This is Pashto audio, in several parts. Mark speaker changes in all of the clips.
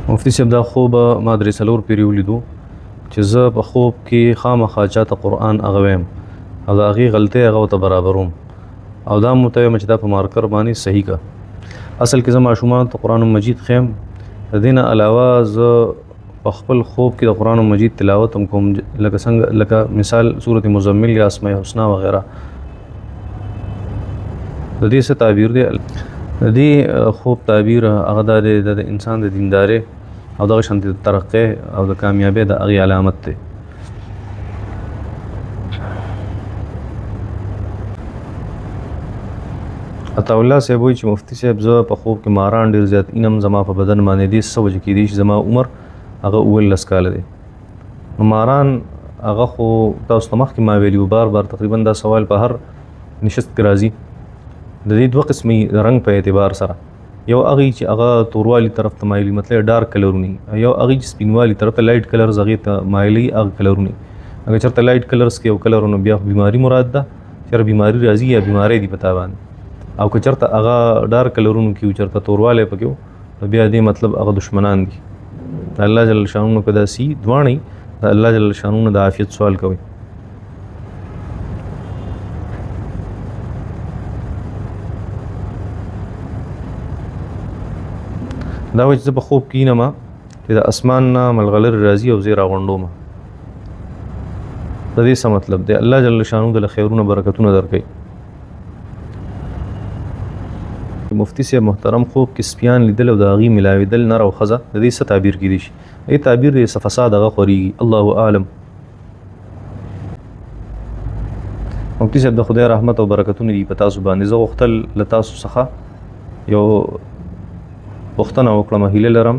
Speaker 1: مفتي صاحب دا خوب ما درې څلور پیرې ولیدو چې زه په خوب کې خامخا چاته قرآن هغه وایم او د هغې غلطۍ هغه ورته برابروم او دا مو ته وایم چې دا په مارکر باندې صحیح که. اصل کې زه ماشومانو ته قرآن مجید ښیم، د دې نه علاوه زه په خپل خوب کې د قرآن مجید تلاوت هم کوم، لکه څنګه لکه مثال سورة مزمل یا اسماء حسنا وغیره. د دې څه تعبیر دی؟ د دې خوب تعبیر هغه دا دی، د انسان د دیندارۍ او دغه شان د ترقۍ او د کامیابۍ د هغې علامت دی. عطاالله صاحب وایي چې مفتي صاحب زه په خوب کې ماران ډېر زیات اینم، زما په بدن باندې دې څه وجه کېدی شي؟ زما عمر هغه 17 کاله دی. نو ماران هغه خو تاسو ته مخکې ما ویلي وو، بار بار تقریبا دا سوال په هر نشست کې راځي. د دې دوه قسمې رنګ په اعتبار سره، یو هغه چې هغه توروالي طرف ته مایلي، مطلب ډارک کلرونه، یو هغه چې سپینوالي طرف ته لایټ کلرز هغې ته مایلي، هغه کلرونه. اگر چېرته لایټ کلرز کې یو کلر نو بیا خو بیماري مراد ده، چېرته بیماري راځي یا بیماری دي په تا باندې. او که چېرته هغه ډارک کلرونو کې و، چېرته توروالی پکې و، نو بیا دې مطلب هغه دشمنان دي. د الله جل شانونه که داسې دواړه د الله جل شانونه د عافیت سوال کوي. دا وایي چې زه په خوب کې اینم چې د اسمان نه ملغلرې راځي او زه یې راغونډوم. د دې څه مطلب دی؟ الله جل شانه د خیرونه برکتونه درکوي. مفتي صاحب محترم خوب کې سپیان لیدل او د هغې ملاوېدل نر او ښځه، د دې څه تعبیر کېدی شي؟ دې تعبیر دی څه فساد هغه خورېږي، الله اعلم. مفتي صاحب د خدای رحمت او برکتونه دي په تاسو باندې. زه غوښتل له تاسو څخه یو پوښتنه وکړم، هیله لرم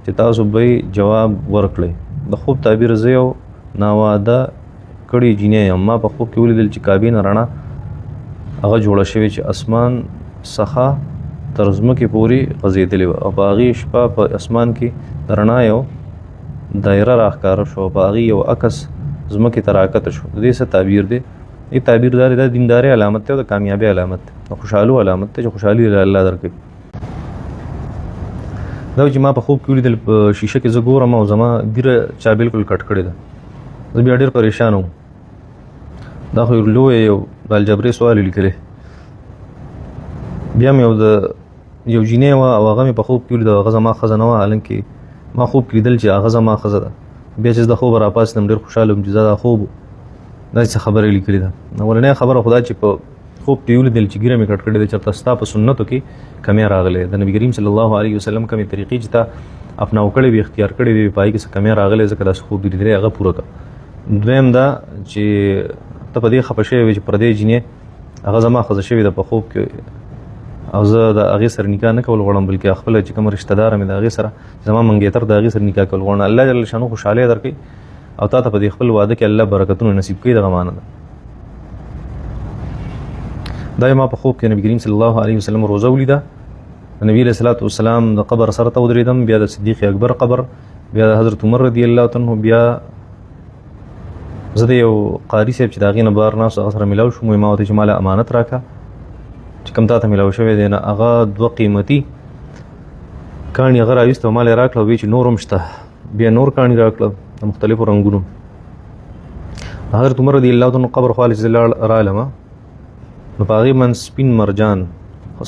Speaker 1: چې تاسو به یې جواب ورکړئ. د خوب تعبیر، زه یو ناواده کړې جینۍ یم، ما په خوب کې ولیدل چې کعبې نه رڼا هغه جوړه شوې چې اسمان څخه تر ځمکې پورې غځېدلې وه، او په هغې شپه په اسمان کې د رڼا یو دایره راښکاره شوه او په هغې یو عکس ځمکې ته راکښته شو. د دې څه تعبیر دی؟ دې تعبیر دا دی، دا دیندارۍ علامت دی او د کامیابۍ علامت دی، د خوشحالو علامت دی چې خوشحالي له الله درکوي. دا چې ما په خوب کې ولیدل په شیشه کې زه ګورم او زما ږیره چا بالکل کټ کړې ده، زه بیا ډېر پریشان وم. دا خو یو لوی یو د الجبرې سوال لیکلی. بیا مې یو د یو جینۍ وه او هغه مې په خوب کې ولیده، هغه زما ښځه نه وه، حالانکې ما خوب کې لیدل چې هغه زما ښځه ده. بیا چې زه د خوبه راپاڅېدم ډېر خوشحاله وم چې دا خوب و. داسې څه خبره یې لیکلې ده. اولنۍ خبره خو دا چې په خوب کې ولیدل چې ږیره مې کټ کړې ده، چېرته ستا په سنتو کې کمی راغلی، د نبي کریم صلی الله علیه وسلم کومې طریقې چې تا اپناو کړې وي، اختیار کړې وي، په هغې کې څه کمی راغلی، ځکه داسې خوب دې لیدلی، هغه پوره کړه. دویم دا چې ته په دې خفه شوی وې چې پردۍ جینۍ هغه زما ښځه شوې ده په خوب کې، او زه د هغې سره نکاح نه کول غواړم، بلکې خپله چې کومه رشته داره مې د هغې سره زما منګیتر د هغې سره نکاح کول غواړم. الله جل شانه خوشحالۍ درکوي او تا ته په دې خپل واده کې الله برکتونه نصیب کوي. دغه معنی ده. دا ما په خوب کې نبی کریم صلی الله علیه وسلم روزه ولیده، د نبی علیه الصلاة والسلام د قبر سره ته ودرېدم، بیا د صدیق اکبر قبر، بیا د حضرت عمر رضی الله عنه، بیا زه د یو قاري صاحب چې د هغې نه بهر ناست هغه سره میلاو شوم، ما ورته چې ما له امانت راکړه چې کوم تا ته میلاو شوی دی، نه هغه دوه قیمتي کاڼي هغه راویسته او ما له یې راکړه، ویې چې نور هم شته، بیا نور کاڼي راکړه د مختلفو رنګونو. حضرت عمر رضی الله عنه قبر خوا له چې زه لاړ رالم، نو په هغې باندې سپین مرجان،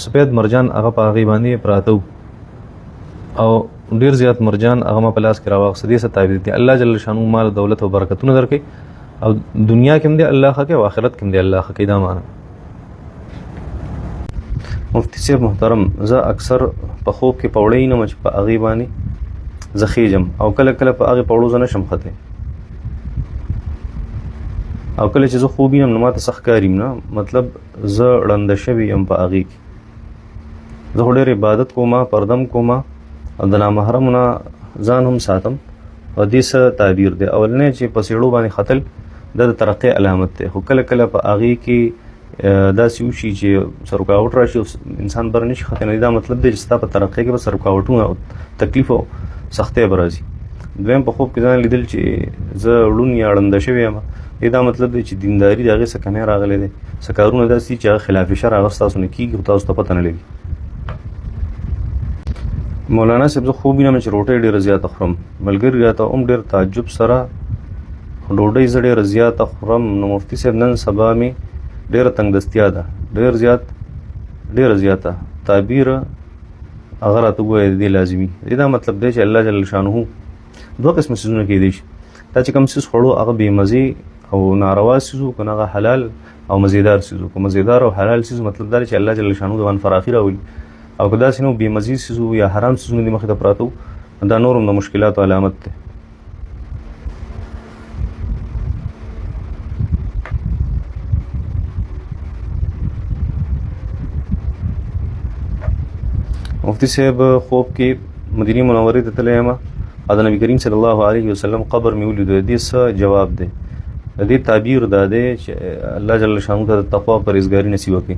Speaker 1: سفید مرجان هغه په هغې باندې پراته وو او ډېر زیات مرجان هغه ما په لاس کې راواخیست. دې څه تعبیر دی؟ الله جل شانه مال دولت او برکتونه درکوي او دنیا کې هم دی الله ښه کوي او آخرت کې هم دی الله ښه کوي. دا معنا. مفتي صاحب محترم، زه اکثر په خوب کې پوړۍ نه چې په هغې باندې زه خېژم او کله کله په هغې پوړو زه نه شم ختی، او کله چې زه خوب وینم نو ما ته څه ښکاري نه، مطلب زه ړنده شوی یم په هغې کې. زه خو ډېر عبادت کوم، پردم کوم او د نامحرمو نه ځان هم ساتم. او دې څه تعبیر دی؟ اولنی چې په څېړو باندې ختل دا د ترقۍ علامت دی، خو کله کله په هغې کې داسې وشي چې څه رکاوټ راشي او انسان بر نه شي ختلی، نو دا مطلب دی چې ستا په ترقۍ کې به څه رکاوټونه او تکلیف او سختۍ به راځي. دویم په خوب کې ځان لیدل چې زه ړوند یا ړنده شوی یم، دې دا مطلب دی چې دینداري د هغې څه کمی راغلی دی، څه کارونه داسې دي چې هغه خلاف شرع هغه ستاسو نه کېږي خو تاسو ته پته نه لګي. مولانا صاحب، زه خوب وینم چې روټۍ ډېره زیاته خورم، ملګري راته هم ډېر تعجب سره، ډوډۍ زه ډېره زیاته خورم. نو مفتي صاحب، نن سبا مې ډېره تنګدستیا ده، ډېر زیات، ډېره زیاته. تعبیر هغه راته ووایه د دې لازمي. د دې دا مطلب دی چې الله جل شانه دوه قسمه څیزونه کېدی شي. تا چې کوم څیز خوړو هغه بې مزې او ناروا څیز و، که نه هغه حلال او مزیدار څیز و. که مزیدار او حلال څیز، مطلب دا دی چې الله جل شانه د باندې فراخي راولي، او که داسې نه بې مزې څیز و یا حرام څیزونه دې مخې ته پراته وو، دا نور هم د مشکلاتو علامت دی. مفتي صاحب، خوب کې مدینې منورې ته تللی یم او د نبی کریم صلی الله علیه وسلم قبر مې ولید، د دې څه جواب دی؟ د دې تعبیر دا دی چې الله جل شانه ته د تقوا پرهیزګاري نصیب کړي.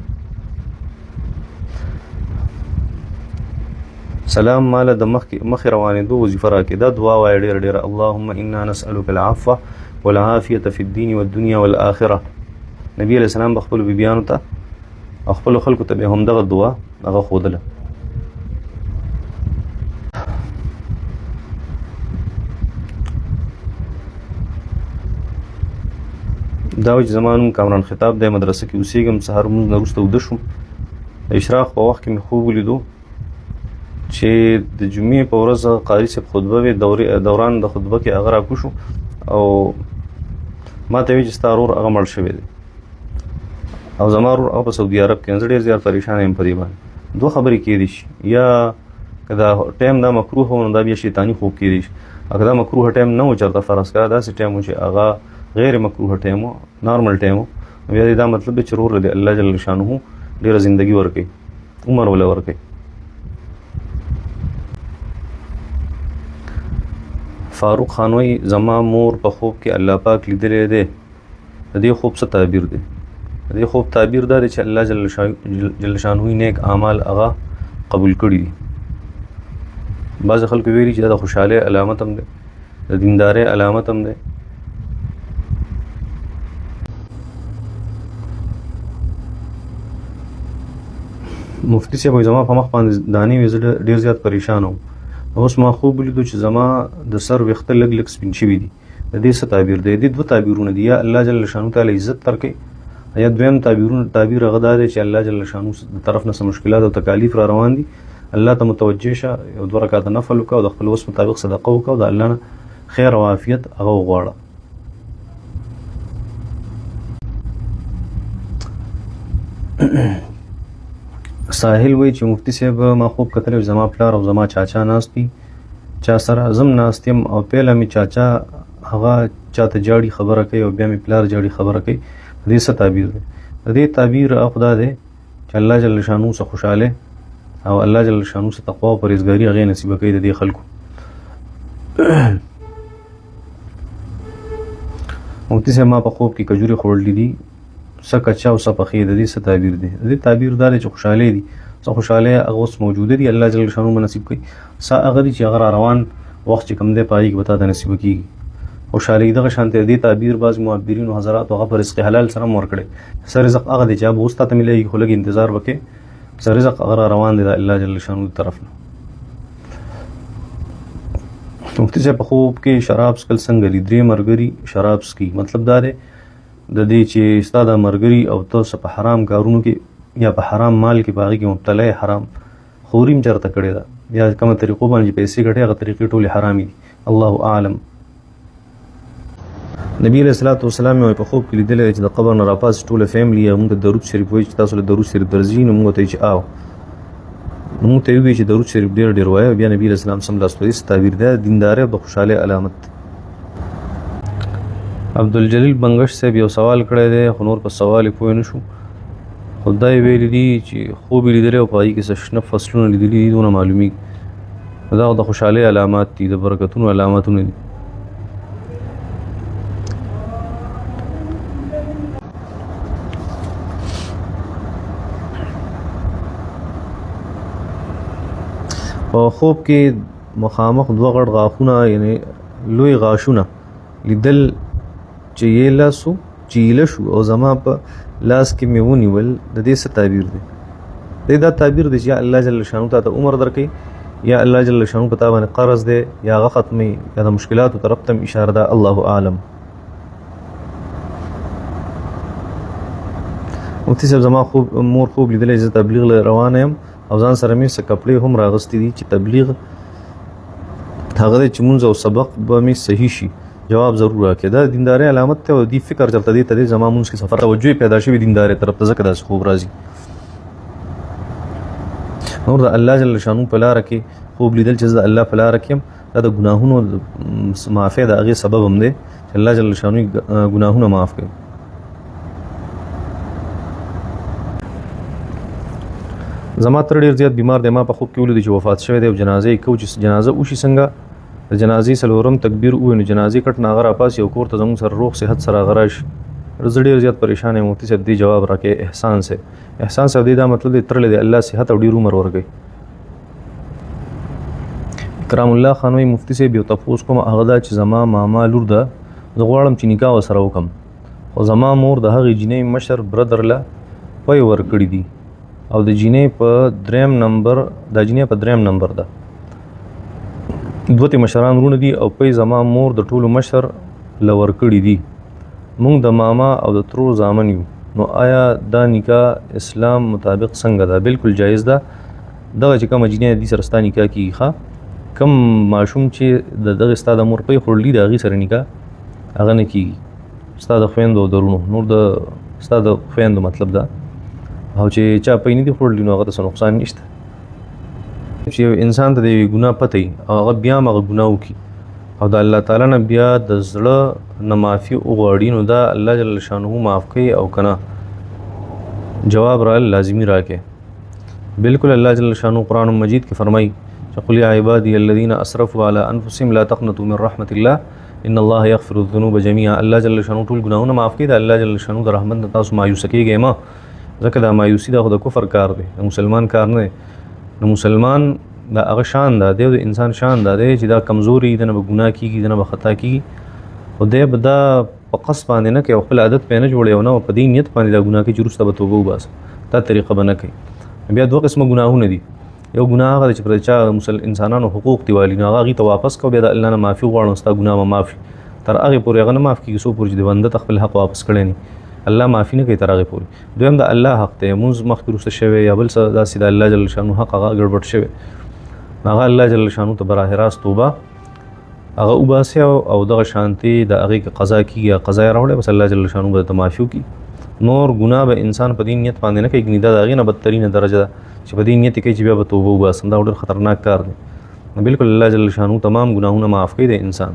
Speaker 1: سلام، ماله د مخې روانېدو وظیفه راکړي. دا دعا وایه ډېره ډېره: اللهم انا نسألک العفو والعافیة فی الدین والدنیا والآخرة. نبی علیه السلام به خپلو بیبیانو ته او خپلو خلکو ته به هم دغه دعا هغه ښودله. دا وایي چې زما نوم کامران خطاب دی، مدرسه کې اوسېږم. سهار لمونځ نه وروسته ویده شوم، د اشراق په وخت کې مې خوب ولیدو چې د جمعې په ورځ قاري صاحب خطبه وي، دوران د خطبه کې هغه راکوشو او ما ته وی چې ستا ورور هغه مړ شوی دی، او زما ورور هغه په سعودي عرب کې. زه ډېر زیات پریشان یم په دې باندې. دوه خبرې کېدی شي: یا که دا ټایم دا مکروه و نو دا بیا شیطاني خوب کېدی شي، او که دا مکروه ټایم نه و، چېرته فرض کړه داسې ټایم و چې هغه غیر مکروه ټایم و، نارمل ټایم و، بیا دا مطلب دی چې ورور له دې الله جل شانه ډېره زندګي ورکوي، عمر وله ورکوي. فاروق خان وایي زما مور په خوب کې الله پاک لیدلی دی، د دې خوب څه تعبیر دی؟ د دې خوب تعبیر دا دی چې الله جل شانه یې نیک اعمال هغه قبول کړي دي. بعضې خلکو ویلي چې دا د خوشحالۍ علامت هم دی، د دیندارۍ علامت هم دی. مفتي صاحب وایي زما په مخ باندې دانې وې، زه ډېر زیات پریشان وم. اوس ما خوب ولیدو چې زما د سر ویښته لږ لږ سپین شوي دي، د دې څه تعبیر دی؟ د دې دوه تعبیرونه دي: یا الله جل شانه تعالی عزت درکوي، یا دویم تعبیر هغه دا دی چې الله جل شانه د طرف نه څه مشکلات او تکالیف را روان دي، الله ته متوجه شه، یو دوه رکعته نفل وکړه او د خپل وس مطابق صدقه وکړه او د الله نه خیر او عافیت هغه وغواړه. ساحل وایي چې مفتي صاحب، ما خوب کتلی چې زما پلار او زما چاچا ناست دي، چا سره زم ناست یم، او پیله مې چاچا هغه چاته جاړي خبره کوي او بیا مې پلار جاړي خبره کوي، د دې څه تعبیر دی؟ د دې تعبیر هغه دا دی چې الله جل شانه څه خوشحاله او الله جل شانه څه تقوا او پرهیزګاري هغې نصیبه کوي د دې خلکو. مفتي صاحب، ما په خوب کې کجورې خوړلې دي، څه کچه او څه پخې، د دې څه تعبیر دی؟ د دې تعبیر دا دی چې خوشحالۍ دي، څه خوشحالۍ هغه اوس موجوده دي، الله جل شانه به نصیب کوي، څه هغه دي چې هغه را روان وخت چې کوم دی په هغې کې به تا ته نصیب کېږي خوشحالي. دغه شان ته دې تعبیر بعضې معبرینو حضراتو هغه په رزق حلال سره هم ورکړی. څه رزق هغه دی چې هغه به اوس تا ته میلاویږي، خو لږ انتظار وکړې، څه رزق هغه را روان دی د الله جل شانه د طرف نه. مفتي صاحب، په خوب کې شراب څښل څنګه دي؟ درې ملګري شراب څښي، مطلب دا دی د دې چې ستا دا ملګري او ته څه په حرام کارونو کې یا په حرام مال کې په هغې کې مبتلا یې، حرام خوري هم چېرته کړې ده، یا کومه طریقو باندې چې پیسې ګټې هغه طریقې ټولې حرامې دي، الله اعلم. نبی علیه الصلاة والسلام یې په خوب کې لیدلی چې د قبر نه راپاڅي ټوله فیملي یې، موږ ته درود شریف وایي چې تاسو له درود شریف درځي، نو موږ ته یې چې آو، نو موږ ته یې وویل چې درود شریف ډېر ډېر وایه. بیا نبی علیه السلام سمدستي وایي څه تعبیر دی؟ دیندارۍ او د خوشحالۍ علامت دی. عبدالجلیل بنګش صاحب یو سوال کړی دی، خو نور په سوال یې پوه نه شو، خو دا یې ویلي دي چې خوب یې لیدلی او په هغې کې څه شنه فصلونه لیدلي دي، دونه معلومیږي. دا د خوشحالۍ علامات دي، د برکتونو علامتونه دي. په خوب کې مخامخ دوه غټ غاښونه، یعنی لوی غاښونه لیدل چې یې لاسو چې ایله شو او زما په لاس کې مې ونیول، د دې څه تعبیر دی؟ د دې دا تعبیر دی چې الله جل شانه تا ته عمر درکوي، یا الله جل شانو په تا باندې قرض دی یا هغه ختمي یا د مشکلاتو طرف ته اشاره ده، الله اعلم. مفتي صاحب زما خوب مور خوب لیدلی چې زه تبلیغ له روانه یم او ځان سره مې څه کپړې هم راغستې دي چې تبلیغ هغه دی چې مونځ او سبق به مې صحیح شي، جواب ضرور راکړي. دا دیندارۍ علامت دی او دې فکر چېرته دې ته دی زما مونځ کې سفر توجه پیدا شوې دیندارۍ طرف ته، ځکه داسې خوب راځي. نور د الله جل شانو په لاره کې خوب لیدل چې زه د الله په لاره کې یم، دا د ګناهونو معافی د هغې سبب هم دی چې الله جل شانو ګناهونه معاف کړي. زما تر ډېر زیات بیمار دی، ما په خوب کې ولیدل چې وفات شوی دی او جنازه یې کوو چې جنازه وشي څنګه د جنازې څلورم تکبیر ووایي نو جنازې کټ نه هغه راپاڅي او کور ته زموږ سره روغ صحت سره هغه راشي. زه ډېر زیات پریشان یم مفتي صاحب دې جواب راکړي. احسان صاحب، احسان صاحب دې دا مطلب دی ترلی دی الله صحت او ډېر عمر ورکړي. اکرام الله خان وایي مفتي صاحب یو تپوس کوم، هغه دا چې زما ماما لور ده، زه غواړم چې نکاح ورسره وکړم، خو زما مور د هغې جینۍ مشر بردر له پی ورکړي دي او د جینۍ په دریم نمبر، دا جینۍ په دریم نمبر ده، دوه تې مشران وروڼه دي او پی زما مور د ټولو مشر له ورکړي دي، موږ د ماما او د ترور زامن یو، نو آیا دا نکاح اسلام مطابق څنګه ده؟ بالکل جایز ده. دغه چې کومه جینۍ دې سره ستا نکاح کېږي، ښه کوم ماشوم چې د دغې ستا د مور پی خوړلي د هغې سره نکاح هغه نه کېږي، ستا د خویندو او د وروڼو، نور د ستا د خویندو مطلب ده، او چې چا پی نه دي خوړلي نو هغه ته څه نقصان نشته. چې یو انسان ته د یوې ګناه پته وي او هغه بیا هم هغه ګناه وکړي او د الله تعالی نه بیا د زړه نه معافي وغواړي نو دا الله جل شانه معاف کوي او که نه؟ جواب را لازمي راکړي. بالکل الله جل شانه قرآن مجید کې فرمایي چې قل یا عبادي الذین اسرفوا علی انفسهم لا تقنطوا من رحمة الله ان الله یغفر الذنوب جميعا. الله جل شانه ټول ګناهونه معاف کوي، د الله جل شانه د رحمت نه تاسو مایوسه کېږئ مه، ځکه دا مایوسي دا خو د کفر کار دی، د مسلمان کار نه دی. نو مسلمان دا هغه شان دا دی او د انسان شان دا دی چې دا کمزوري د نه به ګناه کېږي، د نه به خطا کېږي، خو دی به دا په قصد باندې نه کوي او خپل عادت پرې نه جوړوي او نه په دې نیت باندې دا ګناه کوي چې وروسته به توبه وباسه، دا طریقه به نه کوي. بیا دوه قسمه ګناهونه دي، یو ګناه هغه دی چې پر چا انسانانو حقوق دی والي، نو هغه هغې ته واپس کوه، بیا د الله نه معافي وغواړه نو ستا ګناه به معاف شي. تر هغې پورې هغه نه معاف کېږي څو پورې چې د بنده ته خپل حق واپس کړی نه، الله معافي نه کوي تر هغې پورې. دویم د الله حق دی، مونځ مخکې وروسته شوی یا بل څه داسې د الله جل شانه حق هغه ګډوډ شوی، هغه الله جل شانه ته براه راست توبه هغه وباسي او دغه شانتي د هغې که قضا کېږي یا قضا یې راوړی، بس الله جل شانه به درته معافي وکړي. نور ګناه به انسان په دې نیت باندې نه کوي، ګنې دا د هغې نه بدترینه درجه ده چې په دې نیت یې کوي چې بیا به توبه وباسم، دا ډېر خطرناک کار دی. نو بالکل الله جل شانه تمام ګناهونه معاف کوي د انسان.